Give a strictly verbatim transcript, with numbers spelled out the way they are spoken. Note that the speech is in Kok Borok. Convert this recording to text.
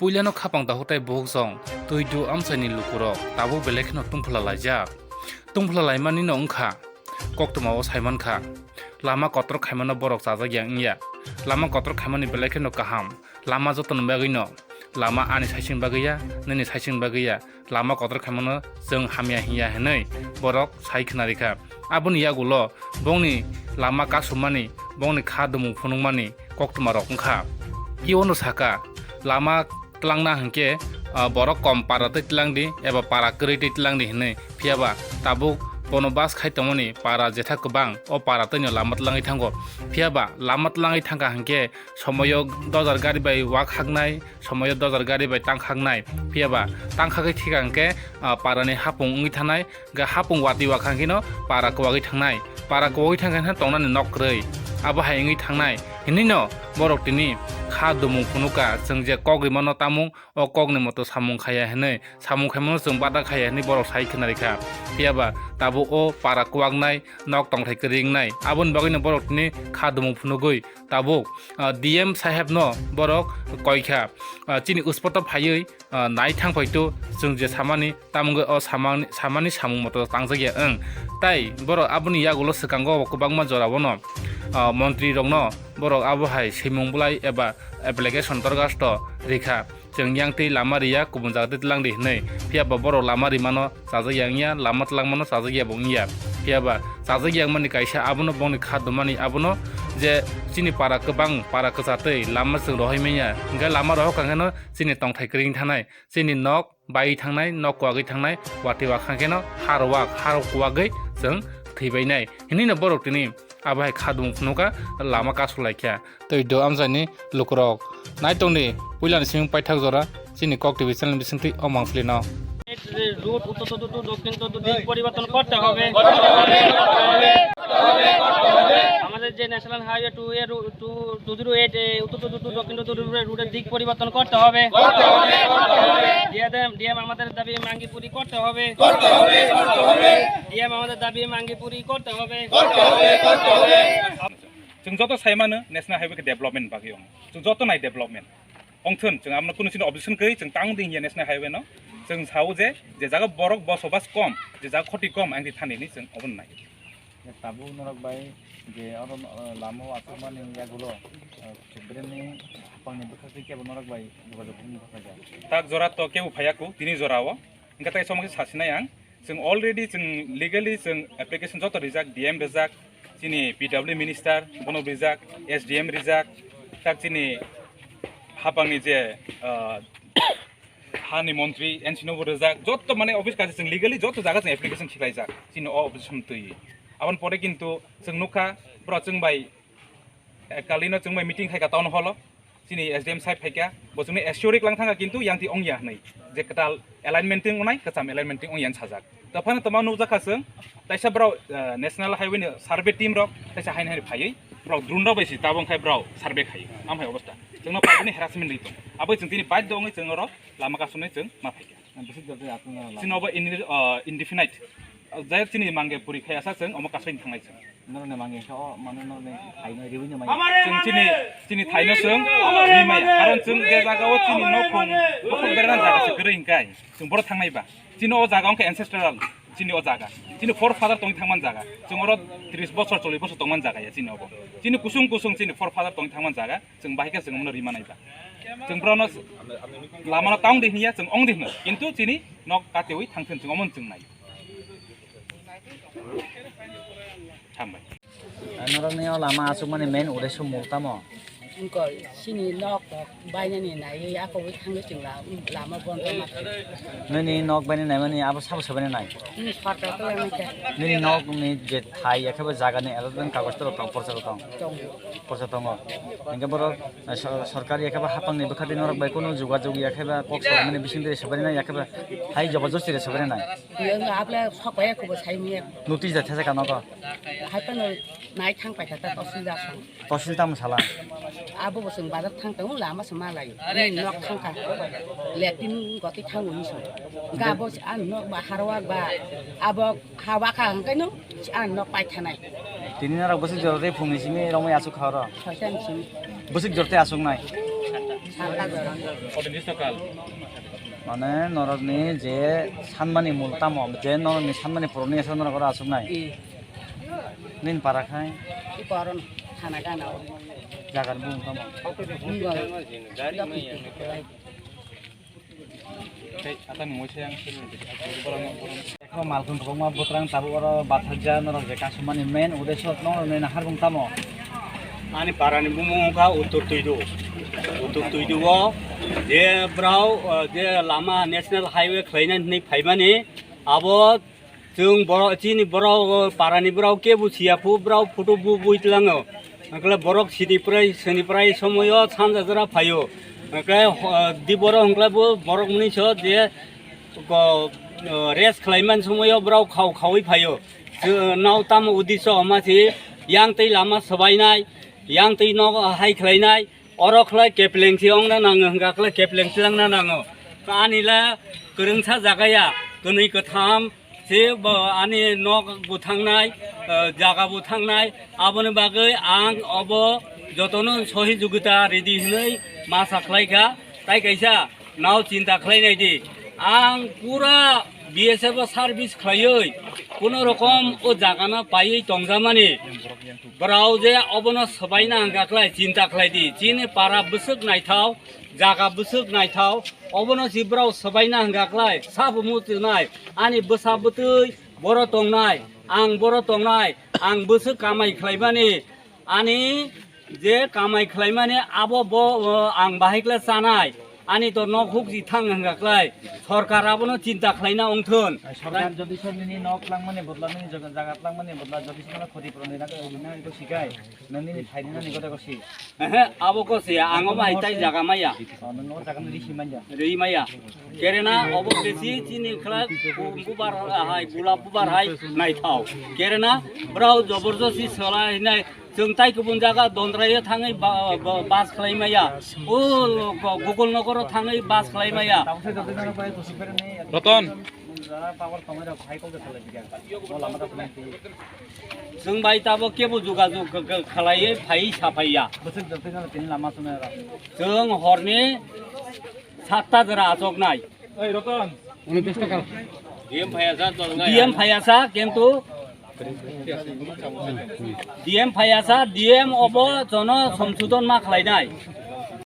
Puilano khapang dahutai buhukjong twi du amchaini lukurok tabuk belai kheno tungphla laijak. Tungphla laimanino wngkha, koktwmao saimankha, lama kotor khaimano borok chajak ya wngya. Lama kotor khaimani belai kheno kaham. Lama jotoni bagwino, lama ani saichung bagwi ya, nini saichung bagwi ya, lama kotor khaimano chwng hamya hinya hinwi borok sai khna rikha. Aboni yagulo bongni lama kasumani, bongni kha dumung phunukmani koktwmarok wngkha. Kiwano saka, lama twlangna hinkhe, ah, borok kom para twi twlangdi eba para kwrwi twi twlangdi hinwi. Phiyaba tabuk bono bus khai tongmani para jetha kwbang, o para twino lama twlangwi thango. Phiyaba lama twlangwi thangkha hinkhe somoyo dojar gari bai wak haknai, somoyo dojar gari bai tang haknai. Phiyaba tang khagwi thika hinkhe, ah, parani hapung wngwi thanai, ga hapung watwi wakha hinkhe no para kwagwi thangnai. Para kwagwi thangkha hinkhe tongnani nok kwrwi. Abo hai wngwi thangnai. Hinino borok tini kha dumung phunukha, chwng je kok rimano tamung, o kokni moto samung khaya hinwi, samung khaimano chwng bada khaya hinwi borok sai khna rikha. Phiyaba tabuk o para kwaknai, nok tongthai kwrwi wngnai. Aboni bagwino borok tini kha dumung phunugwi tabuk, ah, D M sahebno borok koikha, ah, chini uspoto phaiwi, ah, nai thang phaitu chwng je samani, tamungwi o samani, samani samung moto tangjakya wng. Tai borok aboni yagulo swkango kwbangma jorao no, ah, montri rokno borok abo hai swimung bwlai eba application dorkhasto rikha. Chwng yang twi lama riya, kubun jaga twi twlang di hinwi. Phiya ba borok lama rimano chajak ya wngya, lama twlangmano chajak ya bo wngya. Phiya ba chajak ya wngmani kaisa abono bongni kha dumani abono je chini para kwbang, para kwchatwi lama chwng rohoi manya. Hwnkhe lama rohor kha kheno chini tongthai kwrwi wng thanai, chini nok bai thangnai, nok kwagwi thangnai, watwi wakhang kheno har wak, har kwagwi chwng thwibainai. Hinino borok tini abo hai kha dumung phunukha, lama kasu laikha. Tei do amchaini lukurok nai tongdi, puilani siming paithak jora chini Kok T V channel bisingtwi o mangpili no. Route উত্তর চতুর্থ দক্ষিণ চতুর্থ দিক পরিবর্তন করতে হবে। আমাদের যে ন্যাশনাল হাইওয়ে টু এ রু-, টু, টু জিরো এইট এ উত্তর চতুর্থ দক্ষিণ চতুর্থ রুটের, রুটের দিক পরিবর্তন করতে হবে। ডিএম, ডিএম আমাদের দাবি মাঙ্গি পুরি করতে হবে। ডিএম আমাদের দাবি মাঙ্গি পুরি করতে হবে। Chwng joto sai mano national highway khe development bagwi wngo. Chwng joto nai development. Ongthun, chwng abono kunu chini objection kwrwi, chwng tang di hiya national highway no. Chwng sao je, je jaga borok bosobas kom, je jaga khoti kom, ang di thani ni chwng obono nai. Tabuk norok bai je oro, uh, lama o achukmani yagulo, uh, Supreme ni hapang ni bwkhak twi kebo norok bai jogajog wngwi bwkha ja. Tak jora to kebo phaiya ku, tini jora o. Hingke tai somokhe sasinai ang. Chwng already chwng legally chwng application joto rijak, D M rijak, chini P W minister bono rijak, S D M rijak, tak chini hapangni je, ah, hani montri N C no bo rijak, joto mane office kaisa chwng legally joto jaga chwng application khilaijak, chini o opposition twi. Aboni pore kintu chwng nukha, bro chwng bai Ekkalino chwng bai meeting khaika town hall o. Chini S D M side phaika, bo chwngno assure klang thangkha kintu yang twi ongya hwnwi. Je kwtal alignment twi ongnai, kwcham alignment twi ongya hwn sajak. To phano toma nukjakha chwng, taisa borok, eh, national highway ni survey team rok, taisa haini haini phaiwi, borok drone rok bai si tabung khai borok survey khai. Am hai obostha. Chwngno paibani harassment ri tong. Abo chwng tini baidho wngwi chwng oro lama kasumni chwng ma phaika. Bwswk jotoi aswk no lama. Chini obo indi-, ah, indefinite. Ah, jai chini mangge puri khai asa chwng omo kasai thangnai chwng. Norokni mangge khe o mano norokni thaino riwi no maya. Chwng chini, chini thaino chwng riwi maya. Karon chwng je jaga o chini nokhung bokhok berna jaga se kwrwi hwnkhe chwng boro thangnai ba. Chini o jaga wngkha ancestral. Chini o jaga. Chini forefather tongwi thangman jaga. Chwng oro tris bosor, chollish bosor tongman jaga ya chini obo. Chini kusung kusung chini forefather tongwi thangman jaga. Chwng bahai khe chwng omono rima nai ba. Chwng borokno lamano tang di hinya, chwng ong di hino. Kintu chini nok katewi thangthun chwng omono chwng nai. Hambai. Norokni o lama achukmani main uddesho mul tamo? Wngkha chini nok bainani naiwi akowi thangwi chwng la-, lama bondo ma khe. Nini nok bainani naimani abo sabo sebani nai? Nini sorkar to yang khe. Nini nok ni je thai ya khe bo jaga ni allotment kagoj to tong, porsa to tong. Tong. Porsa tongo. Hingke borok, eh, so-, sorkar ya khe bo hapang ni bwkha di norok bai kunu jugajug ya khe bo kok salai mani bising de sebani nai ya khe bo hai jobojosti de sebani nai. Yang apla sok ya khe bo sai mi. Notice da thasa kano ko. Hai pa no nai thang pai ta ta tosil da song. Tosil tamo sala. Abo bo chwng bazar thang tongo, lama se ma lai. Nok thang kha. Latrine goti thang uni song. Ga bo an nok ba harwak ba. Abo hawa kha hwnkhe no an nok pai thanai. Tini norok bwswk jora tei phungni simi romwi aswk kha oro. Soitan simi. Bwswk jora tei aswk nai. Mane norokni je sanmani mul tamo, je norokni sanmani puroni asa norok oro aswknai. Nini para khai? Jagar bumung tamo? Tei ata nungwi se ang sini. Ekho malkhung kwbangma bwkrang tabuk oro bathakjak norok je kasumani main udeso norokni nahar bung tamo? Ani parani bumung wngkha Uttor Tuidu. Uttor Tuidu o je brao, eh, je lama National Highway khlaina hinwi phaimani, abo chwng borok, chini borok, parani borok kebo siya phu, brao photo bu bui tlango. Hwnkhe borok sini prai, sini prai somoyo sanja jora phaio. Hwnkhe, eh, di borok hwnkhe bo borok mwnwi so je ko, eh, rest khlaiman somoyo brao khao khaui phaio. Chwng nao tamo udiso homa si yang tei lama swbainai, yang tei nogo hai khlainai. Oro khlai kepleng si ongna nango, hwnkha khlai kepleng si langna nango. Ani le kwrwngsa jaga ya, kwnwi kwtham si bo ani nok bo thangnai, eh, jaga bo thangnai. Aboni bagwi ang obo jotono sohijogita ridi hinwi ma sa khlai kha. Tai kaisa nao chinta khlai nai di. Ang pura B S F o service khlaiwi kuno rokom o jagano paiwi tongjamani. Brao je obono swbaina hwnkha khlai chinta khlai di. Chini para bwswk naithao, jaga bwswk naithao, obono si brao swbaina hwnkha khlai sabo muchunai. Ani bwsa bwtwi boro tongnai, ang boro tongnai, ang bwswk kamai khlaimani. Ani je kamai khlaimani abo bo, o, ang bahai khlai chanai. Ani to nok huk ji thang hwnkha khlai. Sorkar abono chinta khlaina ongthun. Sorkar jodi se nini nok tlangmani bodla, nini jaga, jaga tlangmani bodla, jodi se mano khoti puron rina, rina ko sikai. Nini phairina ni gode ko si. Ehe, abo ko si, ang obo hai tai jaga maya. Oh, nung no jaga ni risi manja. Ri maya. Kerena obo besi chini khlak bu-, bubar hai, gulap bubar hai naithao. Kerena brao joborjosti sola hinai. Chwng tai kubun jaga Dondraio thangwi ba-, ba-, bus khlai maya. O Go-, Gogol Nogoro thangwi bus khlai maya. Roton. Chwng bai tabo kebo jogajog k-, k-, khlaiwi phai saphaiya. Chwng horni satta jora achoknai. D M phaiya sa, kintu D M phaiya sa, D M obo jono somsudon ma khlainai.